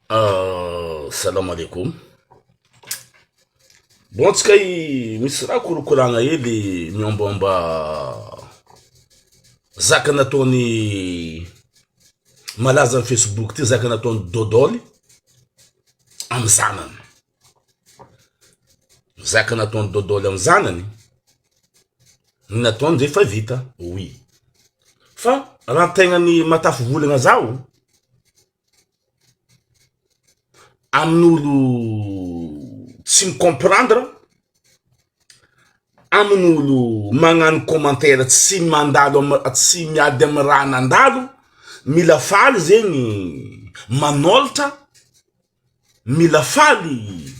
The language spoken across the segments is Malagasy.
Salam aleikoum. Bon tsika misy raha korokoragna hely miombomba zaka nataony malaza am facebook ty zaka nataony dodôly amy zanany. Zaka nataony dodôly amy zanany, ny nataony zay efa vita, oui. Fa raha tegna ny mahatafy volagna zaho, amin'olo tsy mi-comprendre, amin'olo magnano commentaire tsy mandalo amy tsy miady amy raha nandalo, mila faly zegny manôlatra, mila faly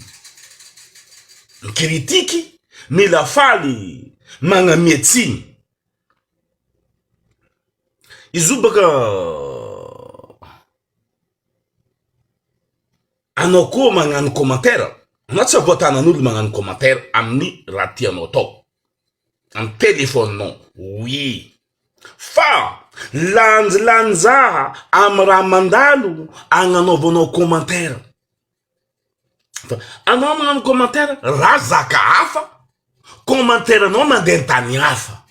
mikritiky, mila faly magnamia tsiny. Izy io baka anao koa magnano commentaire, anao tsy avoatanan'olo magnano commentaire amin'ny raha tianao atao, amin'ny telephone-nao, oui, fa lanjalanjaha amy raha mandalo agnanaovanao commentaire, fa anao magnano commentaire raha zaka hafa, commentaire-nao mandeha an-tany hafa.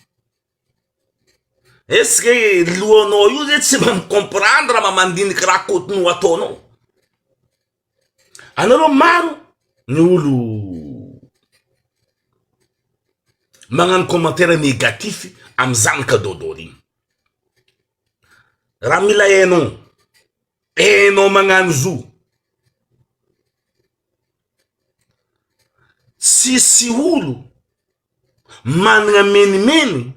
Est ce que lohanao io zay tsy mba mi-comprendre ma mandiniky raha kotony ho ataonao? Anareo maro ny olo magnano commentaire négatif amy zanaka dôdôly igny. Raha mila hainao, hainao magnano zo. Tsisy olo managna menimeny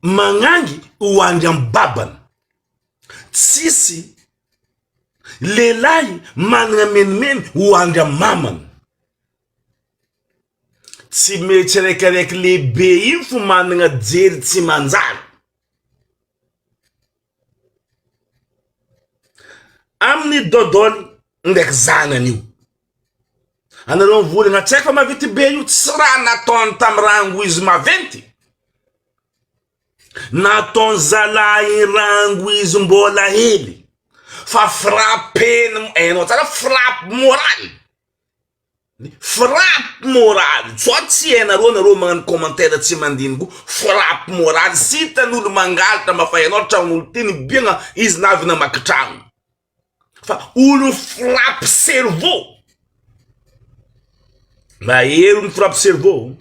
magnangy ho andry am babany, tsisy lehilahy managna menimeny ho andry am mamany, tsy mety tsiraikaraiky lehibe io fo managna jery tsy manjary. Amin'ny dôdôly ndraiky zanany io. Anareo mivolagna tsy haiko fa maventy be io, tsy raha nataony tamy rango izy maventy, nataony zalahy rango izy mbola hely fa frappeny, hainao tsara frappe morale. Frappe morale sao tsy hainareo nareo magnano commentaire tsy mandiniky frappe morale tsy hitan'olo mangalatra mba fa hainao tragnon'olo ty nibiagna izy navy namaky tragno fa olo frappe cerveau mahery ny frappe cerveau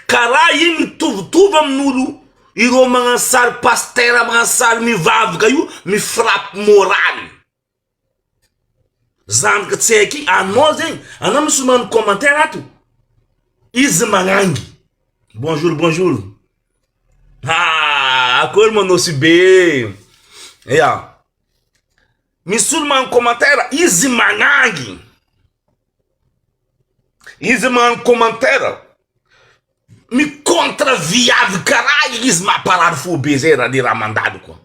Karaha iny mitovitovy amin'olo ireo magnano sary pasitera magnano sary mivavaka io mi frappe morale. Zandriko tsy haiko iny, anao zegny, anao misy olo magnano commentaire ato, izy magnangy, bonjour bonjour, ah akory ma Nosy be, ya, misy olo magnano commentaire izy magnangy, izy magnano commentaire mi contre viavy karaha izy mamparary fo be zay raha le raha mandalo koa.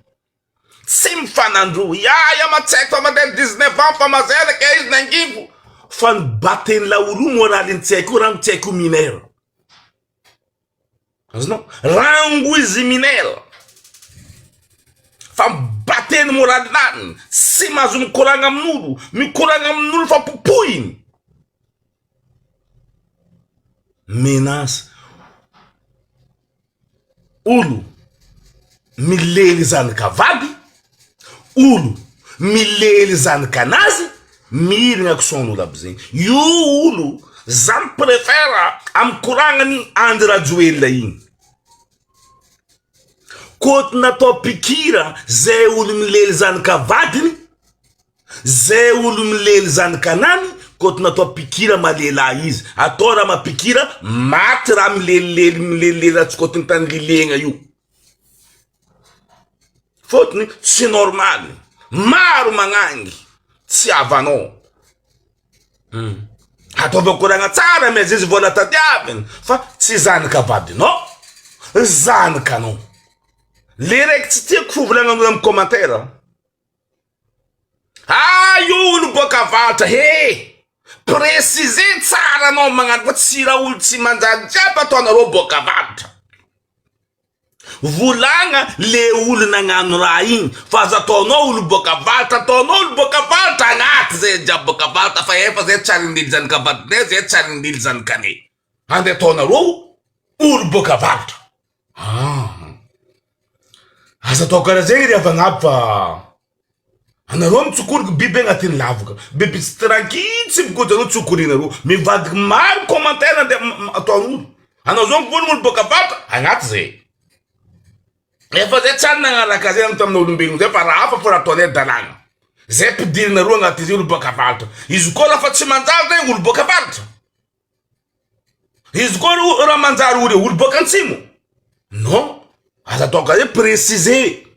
Tsy mifanandroa. Ya ya ma tsy haiko fa mandeha 19 ans fa mazela ke izy nangifo. Fa ny baten'ny laolo moralin'ny tsy haiko rango tsy haiko mineur. Azonao? Rango izy mineur. Fa bateny moralinany, tsy mahazo mikoragna amin'olo, mikoragna amin'olo fa popohiny. Menace. Olo milely zanaka vady, olo milely zanaka anazy, mirigna kisoan'olo aby zegny. Io olo za mi prefère amy koragnany Andry Rajoelina igny. Kôty natao mpikira zay olo milely zanaka vadiny, Zay olo milely zany kanany kôty natao mpikira ma lehilahy izy atao raha mampikira maty raha milelilely milelilely raha tsy kôty ny tany lilegna io fôtony tsy normaly maro magnangy tsy havanao hum ataova koragna tsara mais izy vola tadiaviny fa tsy zanaka vadinao zanakanao le raiky tsy tiako fo volagnan'olo amy commentaire. Ah io olo boaka avaratra he! Préciser tsara anao magnano fa tsy raha olo tsy manjary jiaby ataonareo boaka avaratra. Volagna le olo nagnano raha igny fa aza ataonao olo boaka avaratra ataonao olo boaka avaratra agnaty zay jiaby boaka avaratra fa efa zay tsy ary nily zanaka vadinay zay tsy ary nily zanakanay andeha ataonareo olo boaka avaratra ah aza atao karaha zegny ry havagna aby fa Anareo mitsokoriky biby agnatin'ny lavaka, biby tsy tranquille tsy mikoty anareo tsokorinareo, mivadiky maro commentaire andeha ataon'olo, anao zao mivolagna olo boaka avaratra, agnaty zay, efa zay tsy ary nagnaraka zay tamin'ny olombelogno zay fa raha hafa fô raha ataonay dalàgna, zay ampidirinareo agnaty izy olo boaka avaratra, izy koa raha fa tsy manjary zay olo boaka avaratra. Izy koa ro raha manjary olo olo boaka antsimo non aza atao karaha hoe préciser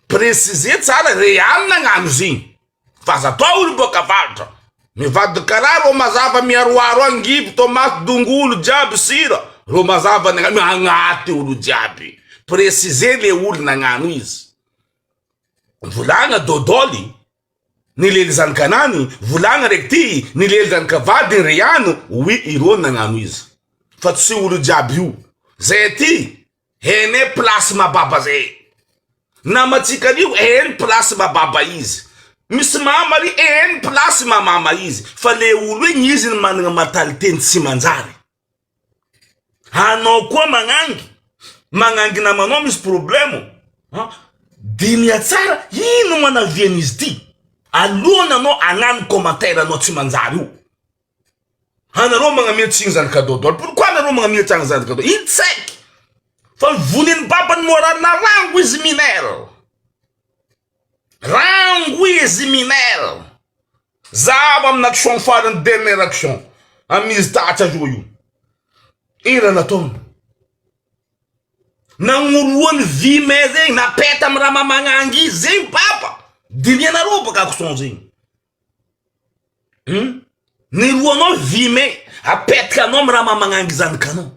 préciser tsara real nagnano izy igny fa aza atao olo boaka avaratra mivadiky karaha rô mazava miharoharo angivy tomaty dongolo jiaby sira rô mazava nagnano agnaty olo jiaby préciser le olo nagnano izy volagna dôdôly Ny lely zanakanany, volagna raiky ty, ny lely zanaka vadiny ry ano, oui ireo nagnano izy. Fa tsy olo jiaby io. Zay ty, hene place mababa zay. Namatsika an'io, heny place mababa izy. Misy mama ry, heny place mamama izy. Fa le olo igny izy ny managna mentalité ny tsy manjary. Anao koa magnangy, magnangy namanao misy problème an, diniha tsara ino manavian'izy ty, alohany anao hagnano commentaire anao tsy manjary io, anareo magnamia tsigny zany cadeau daholo, pourquoi anareo magnamia tsagny zany cadeau, ino tsy haiko fa vonin'ny babany moral rango izy mineur, rango izy mineur. Zahavo aminy action farany dernière action amin'izy tatra io io. Ino raha nataony? Nagnoroany vy may zegny napeta amy raha mamangangy izy zegny baba. Dinihanareo baka action zegny. Hum? Niroanao vy may apetaka anao amy raha mamangangy zanakanao.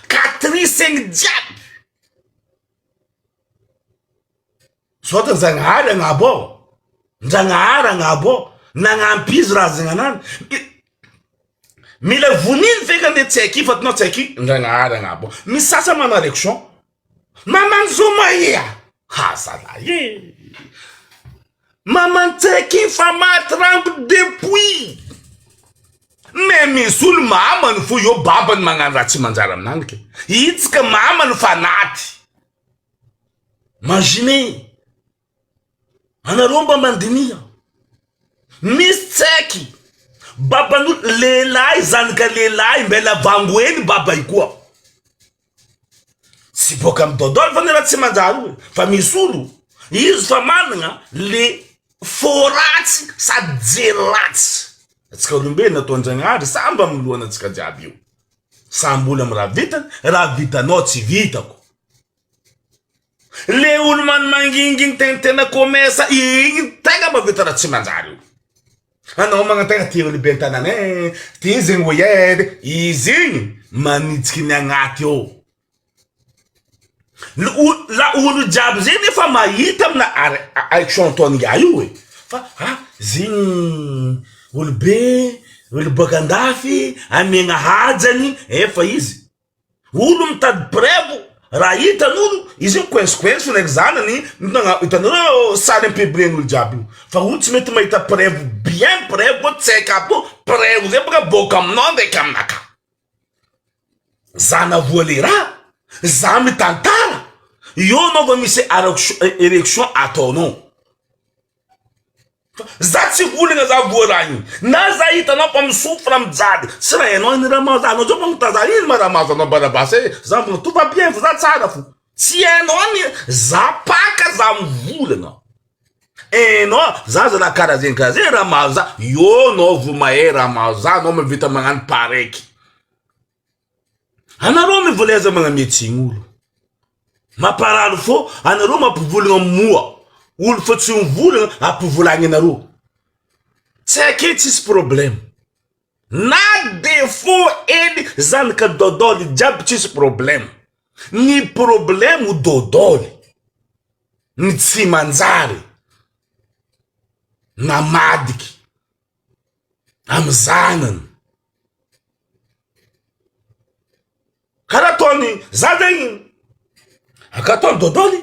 Katrisegny jiaby. Saotra Zagnahary agnabo ao, Ndragnahary agnabo ao, nagnampy izy raha zagnanany. Mila voniny feky ande tsy haiko fa tinao tsy haiko Ndragnahary agnabo ao. Misy sasany manao érection. Maman zoma ia. Ha zalahy e. Maman tsy haiko fa maty rambo depuis. Mais misy olo mamany fo eo babany magnano raha tsy manjary aminany ke. Itsika mamany fa naty. Imaginez! Anareo mba mandiniha. Misy tsaiky baban'olo lehilahy zanaka lehilahy mbela vango hely baba io koa. Tsy boaka amy dodol fa ny raha tsy manjary io e. Fa misy olo izy fa managna le fô ratsy sady jery ratsy. Antsika olombelona nataon-jagnahary samby amy lohanantsika jiaby io. Samby olo amy raha vitany, raha vitanao tsy vitako. Le olo man manginginy tegna tena commerce igny tegna mahavita raha tsy manjary io. Anao magnantegna ty olo be an-tanàna e, ty zegny oe e, izy igny manitsiky ny agnaty ao. La olo la olo jiaby zegny nefa mahita amina action ataon'ingahy io e, fa ah zegny olo be, olo bôka andafy, amiagna hajany, efa izy. Olo mitady preuve raha hitan'olo izy io coince coince ndraiky zanany hitanareo sary ampiblien'olo jiaby io fa olo tsy mety mahita preuve bien preuve tsy haiko aby io preuve zay bôka bôka aminao ndraiky aminakahy za navoa le raha za mitantara eo anao vao misy érection ataonao. Za tsy volagna za voa raha igny na za hitanao fa misofra mijaly tsy raha hainao iny raha mahazo anao zao magnontany za ino ma raha mahazo anao barabasy e za mbola tout va bien fa za tsara fo tsy hainao ny za paka za mivolagna hainao za zalahy karaha zegny karaha zegny raha mahazo za eo anao vo mahay raha mahazo za anao mavita magnano pareky Anareo mivoleza magnamia tsigny olo. Mamparary fô anareo mampivolagna moa olo fa tsy mivolagna ampivolagny anareo. Tsy ake tsisy problème. Na défaut hely zanaka dôdôly jiaby tsisy problème. Ny problème dôdôly ny tsy manjary namadiky amy zanany. Karaha ataony za zegny ka ataony dôdôly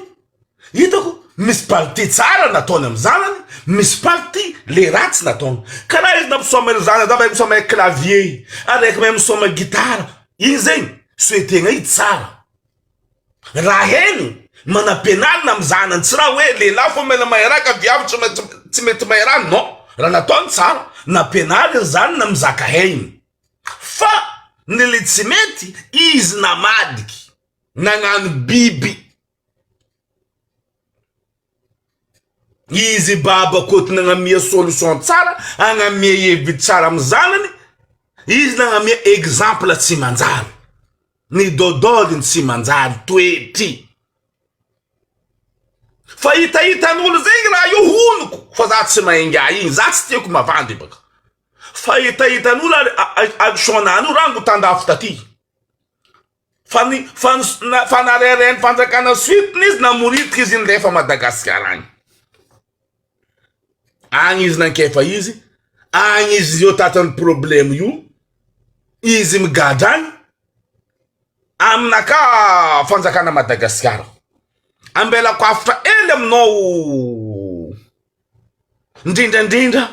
hitako misy partie tsara nataony amy zanany misy partie le ratsy nataony karaha izy nampisaoma ny zanany za mahay misaoma clavier araiky mahay misaoma gitara igny zegny souhaitegna i tsara raha heno manampianarina amy zanany tsy raha hoe lehilahy fô mila mahay raha ka viavy tsy maintsy tsy mety mahay raha non raha nataony tsara nampianariny zanany mizaka hainy Fa ny le tsy mety izy namadiky nagnano biby izy baba koa nagnamia solution tsara agnamia hevitry tsara amy zanany izy nagnamia exemple tsy manjary ny dodoliny tsy manjary toetry Fa hitahitan'olo zegny raha io honoko fa za tsy mahay ingahy igny, za tsy tiako mavandy baka. Fa hitahitan'olo ary action-nany io rango tandafy taty. Fa ny fa ny fa nareharehan'ny fanjakana suite-ny izy namoritiky izy nilefa Madagasikara agny. Agny izy nankefa izy, agny izy eo tratran'ny problème io, izy migadra agny. Aminakahy fanjakana Madagasikara. Ambelako hafatra hely aminao ndrindra ndrindra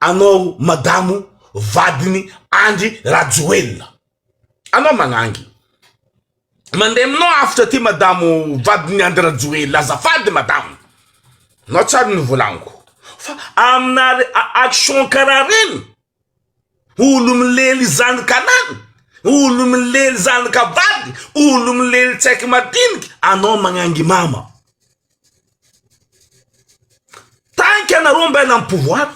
anao madamo vadiny Andry Rajoelina. Anao magnangy. Mandeha aminao hafatra ty madamo vadiny Andry Rajoelina azafady madamo. Anao tsary ny volagniko. Fa amina action karaha regny Olo milely zanaka anany, olo milely zanaka vady, olo milely tsaiky madiniky, anao magnangy mama. Tant anareo mbela am pouvoir,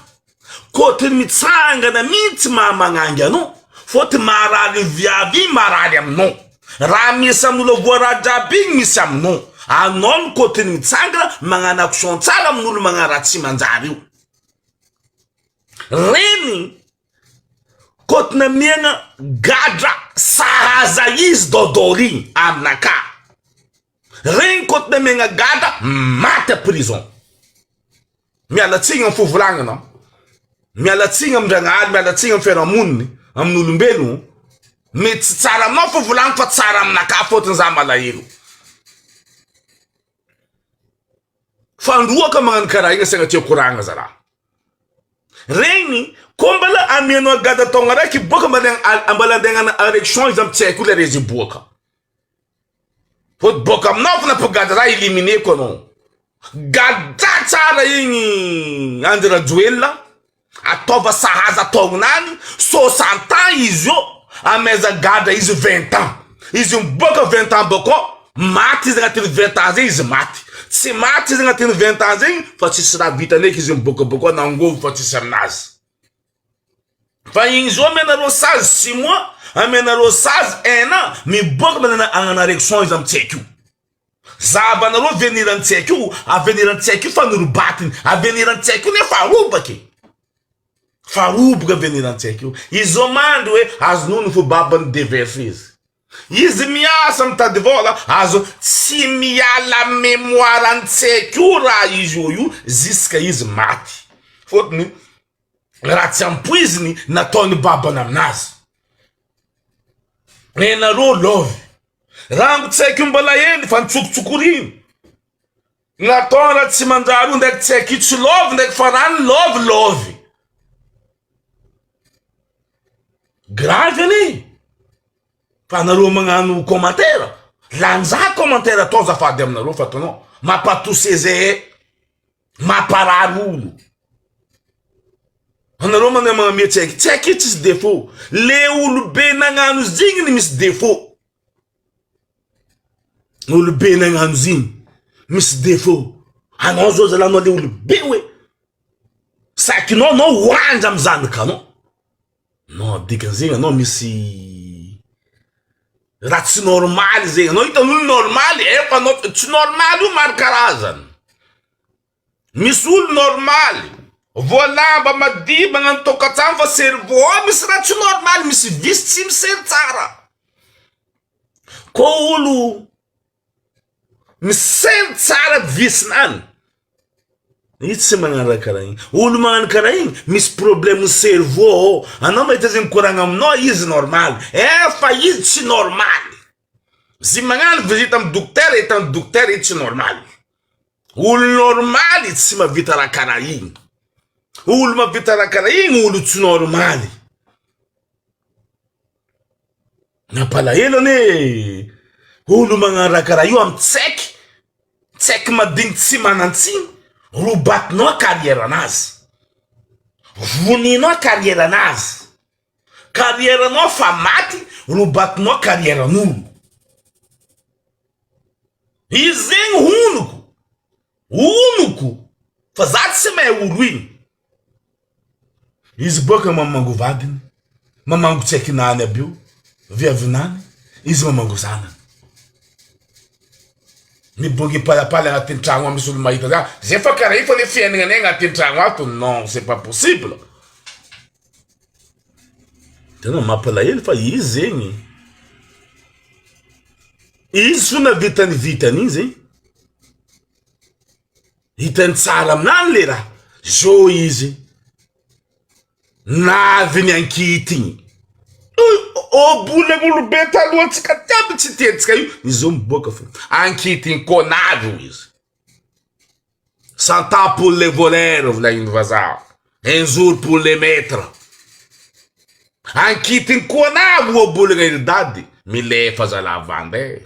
kôty mitsangana mintsy maha magnangy anao, fôty marary viavy igny marary aminao, raha misy amin'olo voarary jiaby igny misy aminao, anao no kôty mitsangana magnano action tsara amin'olo magnano raha tsy manjary io. Reny kôtina miaigna gadra sahaza izy dôdôry igny aminakà, regny kôtina miaigna gadra maty a prison, miala tsigny amy fivolagnana, miala tsigny amin-dragnahary, miala tsigny amy fiarahamoniny, amin'olombelogno, mety tsy tsara aminao fivolagnako fa tsara aminakà fôtony za malahelo. Fandroaka magnano karaha igny sagnatria koragna zalahy. Regny ko mbala amianao gada taogna raiky boaka mbala mbala andeha hagnano erection izy amy tsy haiko le izy boaka. Fô boaka aminao fa nampigadra za éliminer-ko anao. Gadra tsara igny Andry Rajoelina. Ataova sahaza taognany 60 ans izy io amaiza gadra izy 20 ans izy miboaka 20 ans bakao maty izy agnatin'ny 20 ans zegny izy maty tsy maty izy agnatin'ny 20 ans zegny fa tsisy raha vitany eky izy miboaka bakao nangovo fa tsisy aminazy fa igny zao amenareo sazy 6 mois amenareo sazy 1 an miboaka manana agnana erection izy amy tsy haiko io Zahavanareo avenir an'i tsy haiko io, avenir an'i tsy haiko io fa norobatiny, avenir an'i tsy haiko io nefa robaky e! Fa roboka avenir an'i tsy haiko io. Izy zao mandry hoe azon'olo fo babany deverse izy. Izy miasa mitady vôla, azo tsy miala mémoire an'i tsy haiko io raha izy io io jusqu'à izy maty. Fôtony raha tsy ampoiziny nataon'i babany aminazy. Nenareo love. Rango tsy haiko mbola hely fa nitsokotsokoriny. Natao raha tsy manjary io ndraiky tsy haiko io tsy love ndraiky fa rano love love. Grave anie. Fa nareo magnano commentaire. Lany za commentaire atao azafady aminareo fa ataonao mampatose zay. Mamparary olo. Anareo mandeha magnamia tsy haiko, tsy haiko io tsisy défaut. Le olobe nagnano izy igny ny misy défaut. Olobe nagnano izy igny misy défaut. Anao zao zalahy anao le olobe hoe sakinao anao hoandra amy zanakanao. Non dikan'izegny anao misy raha tsy normaly zegny, anao hitan'olo normaly efa anao tsy normaly io maro karazany, misy olo normaly voalamba madio magnano tokantrano fa cerveau ao misy raha tsy normaly, misy vice tsy misery tsara, kô olo misery tsara vice-nany. Izy tsy magnano raha karaha igny. Olo magnano karaha igny misy problème cerveau ao. Anao mahita izy mikoragna aminao izy normal. Eh fa izy tsy normal. Zy magnano visite amy dokotera hitan'ny dokotera izy tsy normal. Olo normaly tsy mahavita raha karaha igny. Olo mahavita raha karaha igny olo tsy normaly. Nampalahelo anie olo magnano raha karaha io amy tsaiky, tsaiky madigny tsy manan-tsiny, robatinao carrière anazy, voninao carrière anazy, carrière anao fa maty robatinao carrière an'olo. Izy zegny honoko, honoko fa za tsy mahay olo igny. Izy boaka mamango vadiny, mamango tsy haiko nany aby io, viavinany, izy mamango zanany. Mibongy palapaly agnatin'ny tragno ao misy olo mahita za, zay fa karaha io fa le fiaignanay agnatin'ny tragno ato, non c'est pas possible. Tena mampalahelo fa izy zegny, izy fo nahavita ny vitany igny zegny. Hitany tsara aminany le raha, zao izy navy ny ankihitriny, obolan'olobe talohantsika jiaby tsy tiantsika io, izy zao miboaka fo, ankihitriny koa navy hoy izy, cent ans pour les voleurs volagniny vazaha, un jour pour les maitres, ankihitriny koa navy ohabolana ry dady, milefa zalahy vandy e.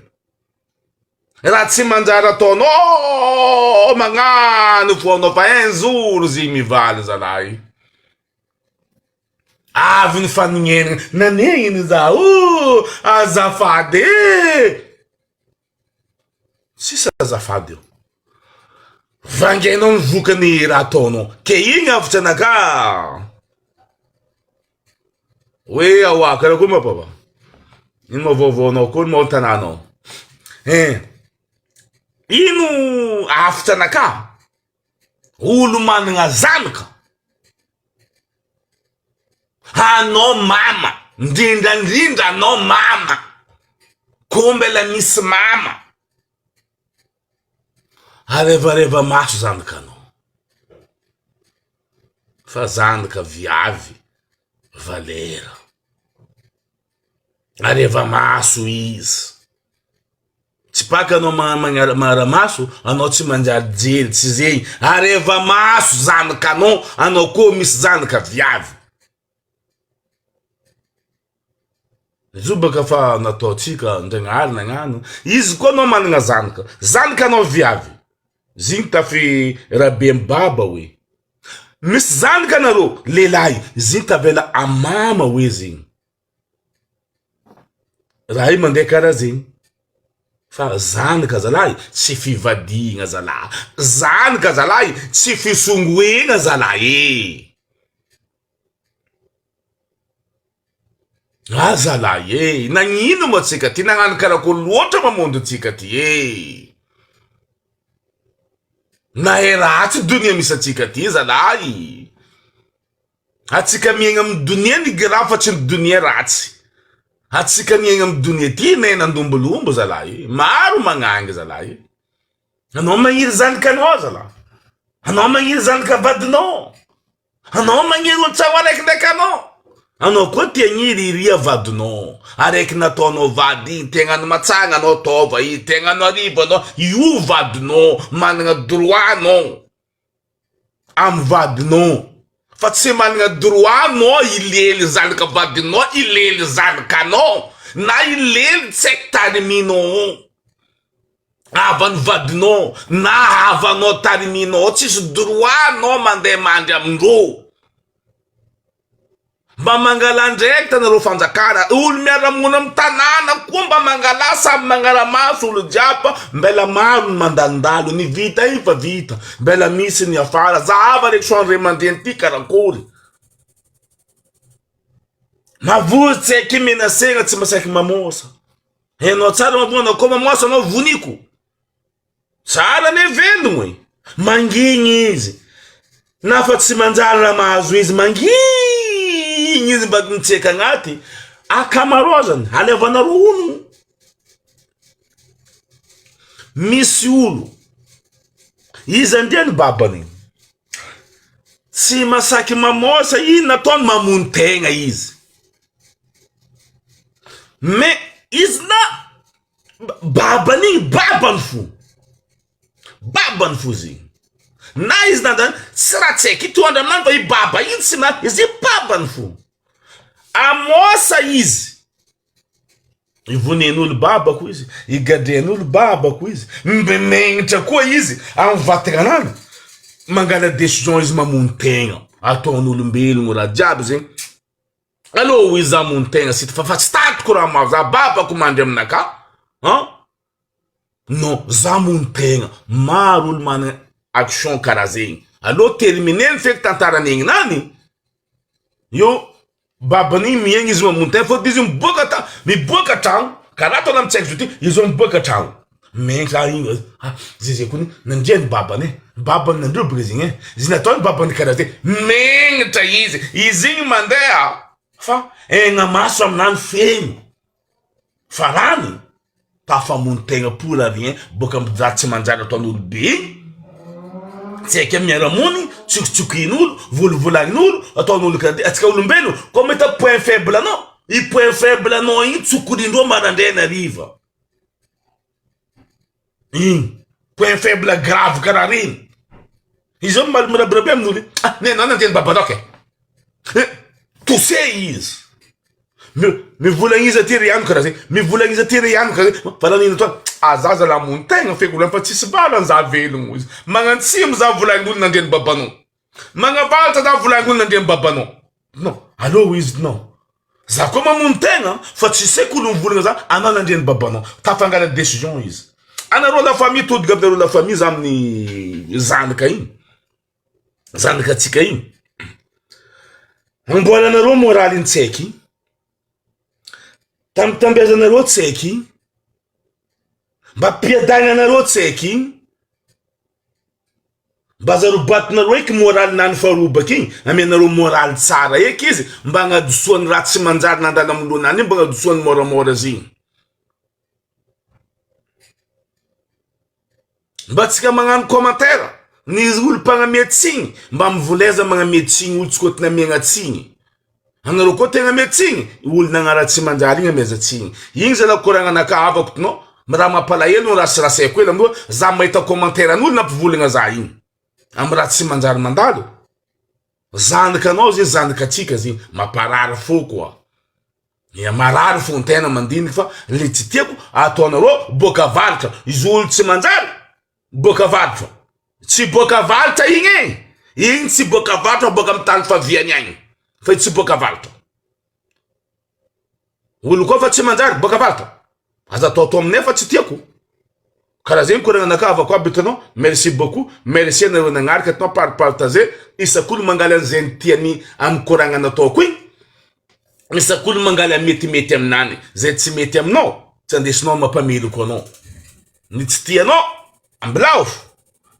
Raha tsy manjary ataonao magnano fo anao fa un jour izy mivaly zalahy. Avy ny fanignenana nanegniny za oh azafady eh. Tsisy azafady eo. Vangainao ny vokany raha ataonao. Ke igny avotra anakahy. Hoe aoa karakory ma papa? Ino ma vaovaonao akory ma ao an-tanànao? Hein, ino hafatra anakahy? Olo managna zanaka, anao mama, ndrindra ndrindra anao mama, kô mbela misy mama, arevareva maso zanakanao. Fa zanaka viavy valera. Areva maso izy. Tsy paka anao magnara-maso, anao tsy manjary jery, tsy zegny. Areva maso zanakanao, anao koa misy zanaka viavy. Izy io baka fa nataontsika Ndragnahary nagnano, izy koa anao managna zanaka, zanakanao viavy, zigny tafy rabe am baba oe, misy zanaka anareo lehilahy, zigny tavela am mama oe zegny, raha io mandeha karaha zegny, fa zanaka zalahy tsy fivadihigna zalahy, zanaka zalahy tsy fisongoegna zalahy e. Ah zalahy e! Nagnino moa tsika ty nagnano karakory loatra mamonjy tsika ty e! Nahay ratsy donia misy atsika ty zalahy! Atsika miaigna amy donia ny grave fa tsy ny donia ratsy! Atsika miaigna amy donia ty nahay nandombolombo zalahy e! Maro magnangy zalahy e! Anao magniry zanakanao zalahy! Anao magniry zanaka vadinao! Anao magniry olo tsara araiky ndraiky anao. Anao koa tia gniry iria vadinao. Araiky nataonao vady igny, te hagnano matsagna anao ataova izy, te hagnano hariva anao, io vadinao, managna droit anao amy vadinao. Fa tsy managna droit anao hilely zanaka vadinao, hilely zanakanao, na hilely tsy haiko tariminao. Havan'ny vadinao na havanao tariminao tsisy droit anao mandeha mandry amindreo. Mba mangala andraikitra nareo fanjakana, olo miara-monina amin'ny tanàna koa mba mangala samy magnara-maso olo jiaby fa mbela maro ny mandalondalo, ny vita iny fa vita, mbela misy ny afara, zahava reky soa ny ray aman-dreny ty karakory. Mavozo tsy haiky menasegna tsy masaky mamosa. Hainao tsara moa anao koa mamoasa anao voniko. Tsara anie velogno e. Mangigny izy. Na fa tsy manjary raha mahazo izy mangigny izy mba mitseka agnaty. Akamarozany alevanareo honogno. Misy olo. Iza ndria ny babany? Tsy masaky mamosa iny nataony mamono tegna izy. Mais izy na babany igny babany fo. Babany fo izy igny. Na izy na tsy raha tsy haiko hitondra aminany fa i baba iny tsy ma izy babany fo. Amosa izy. Ivonen'olo babako izy, igadren'olo babako izy, megnitra koa izy amin'ny vatagna anany, mangala décision izy mamono tegna, ataon'olombelogno raha jiaby zegny, alô izy hamono tegna sita fa fa tsy tantiko raha maro, za babako mandry aminakahy an, non za hamono tegna, maro olo managna action karaha zegny, alô terminer-ny feky tantaran'aignanany io. Babany igny miaigna izy mamono tegna fôtony izy miboaka ta miboaka tragno karaha ataony amy tsaiky zao ty izy miboaka tragno menatra igny ah zay zay kony nandriany babany e babany nandrobaka izy igny e izy nataony babany karaha zay megnatra izy izy igny mandeha fa hegna maso aminany feno Farany, tafamono tegna pour rien boaka am raha tsy manjary ataon'olo be igny, tsy haiko eo miara-monigny, tsokitsokin'olo, volovolagnin'olo, ataon'olo karaha ty, antsika olombelogno koa mahita point faible anao, i point faible anao igny tsokolindreo maraindraigny hariva, igny point faible grave karaha regny, izy zao mirabirabe amin'olo, ah nenao nandeny babanao kay, eh toucher izy. Mivolagna iza ty ry ano karaha zay, mivolagna iza ty ry ano karaha zay, fa raha nino toa, ah za zala hamono tegna feky volagny fa tsisy valany za velogno izy, magnantsimo za volagnin'olo nandreny babanao, magnavalatra za volagnin'olo nandreny babanao, non aleo izy non, za koa mamono tegna fa tsisy haiko olo mivolagna za anao nandreny babanao, tafangala decision izy, anareo la famille todika aminareo la famille za amin'ny zanaka igny. Zanakatsika igny, amboaranareo moraly ny tsaiky igny, tambitambiazanareo tsaiky igny, mba ampiadagnanareo tsaiky igny, mba aza robatinareo eky moralinany fa robaka igny, amianareo moraly tsara eky izy mba agnadosoany raha tsy manjary nandalo amy lohanany igny mba agnadosoany môramôra zegny. Mba tsika magnano commentaire ny olo mpagnamia tsigny mba mivoleza magnamia tsigny olo tsy kôty namiagna tsigny anareo koa tegna amia tsigny olo nagnara tsy manjary igny amiaza tsigny igny zala koragnanaka havako tinao raha mampalahelo ny rasirasaiko hely amindreo za mahita commentaire an'olo nampivolagna za igny amy raha tsy manjary mandalo zanakanao zegny zanakatsika zegny mamparary fo koa Dia marary fon-tena mandinika fa le tsy tiako ataonareo boaka avaratra izy olo tsy manjary boaka avaratra tsy boaka avaratra igny e igny tsy boaka avaratra boaka amy tany faviany agny fa tsy boaka avaratra olo koa fa tsy manjary boaka avaratra Aza ataotao aminay fa tsy tiako. Karaha zegny koragna anakahy havako aby hitanao, merci beaucoup, merci anareo nagnaraka hitanao par partager, isak'olo mangaly an'izay tiany amy koragna nataoko igny, isak'olo mangaly amy metimety aminany, zay tsy mety aminao tsy andesinao mampameloko anao, ny tsy tianao ambilao fo,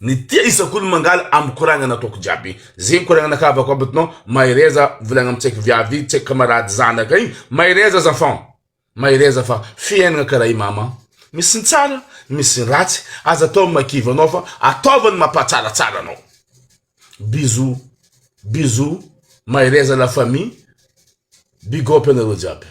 ny tia isak'olo mangaly amy koragna nataoko jiaby, zegny koragna anakahy havako aby hitanao, mahereza volagna amy tsaiky viavy, tsaiky camarade zanaka igny, mahereza azafan. Mahereza fa fiainana karaha i mama misy ny tsara misy ny ratsy aza atao ny makivy anao fa ataova ny mampatsaratsara anao bisous bisous mahereza la famille big up anareo jiaby.